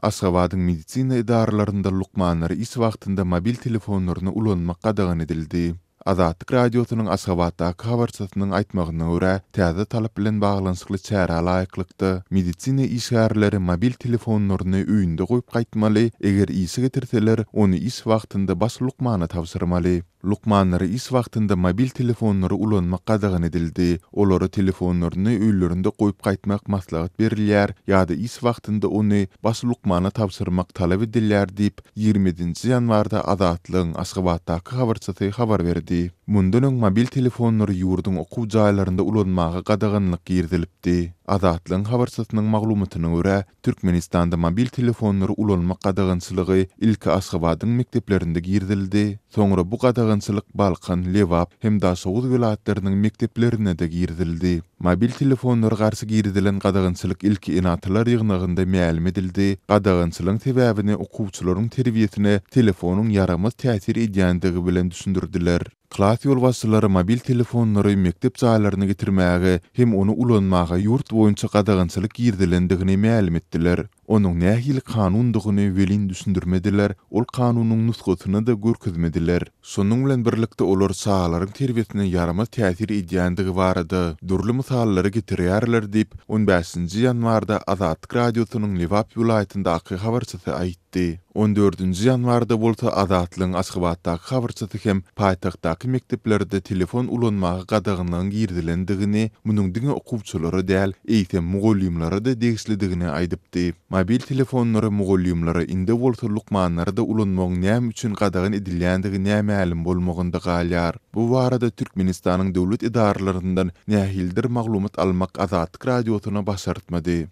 Aşgabadyň medisina edaralarynda lukmanlara iş wagtynda mobil telefonlaryny ulanmak gadagan edildi. Azatlyk Radiosynyň Aşgabatdaky habarçysynyň aýtmagyna görä, täze talap bilen baglanyşykly çärä laýyklykda, medisina işgärleri mobil telefonlaryny öýünde goýup gaýtmaly, eger işe getirseler, ony iş wagtynda baş lukmana tabşyrmaly. Lukmanlara iş wagtynda mobil telefonlary ulanmak gadagan edildi. Olara telefonlaryny öýlerinde goýup gaýtmak maslahat berilýär ýa-da iş wagtynda ony baş lukmana tabşyrmak talap edilýär diýip, 27-nji ýanwarda Azatlygyň Aşgabatdaky habarçysy habar berdi. Mundan öň mobil telefonlary ýurduň okuw jaýlarynda ulanmaga gadaganlyk girizilipdi. Azatlygyň habarçysynyň maglumatyna görä, Türkmenistanda mobil telefonlary ulanmak gadagançylygy ilki Aşgabadyň mekdeplerinde girizildi, soňra bu gadagançylyk Balkan, Lebap hem Daşoguz welaýatlarynyň mekdeplerine-de girizildi. Mobil telefonlara garşy girizilen gadagançylyk ilki ene-atalar ýygnagynda mälim edildi, gadagançylygyň sebäbini okuwçylaryň terbiýesine telefonyň ýaramaz täsir edýändigi bilen düşündirdiler. Klas ýolbaşçylary mobil telefonlary mekdep jaýlaryna getirmäge hem ony ulanmaga ýurt boýunça gadagançylyk girizilendigini mälim etdiler. Onuň nähili kanundygyny welin düşündirmediler, ol kanunyň nusgasyny-da görkezmediler. Şonuň bilen birlikde olar çagalaryň terbiýesine ýaramaz täsir edýändigi barada dürli mysallary getirýärler diýip, on bäşinji ýanwarda Azatlyk Radiosynyň Lebap welaýatyndaky habarçysy aýtdy. Aýtdy. On dördünji ýanwarda bolsa Azatlygyň Aşgabatdaky habarçysy hem paýtagtdaky mekdeplerde telefon ulanmaga gadaganlygyň girizilendigini, munuň diňe okuwçylara däl, eýsem mugallymlara-da degişlidigini aýdypdy. Mobil telefonlary mugallymlara, indi bolsa lukmanlara-da ulanmagyň näme üçin gadagan edilýändigi nämälim bolmagynda galýar. Bu barada Türkmenistanyň döwlet edaralaryndan nähilidir maglumat almak Azatlyk Radiosyna başartmady.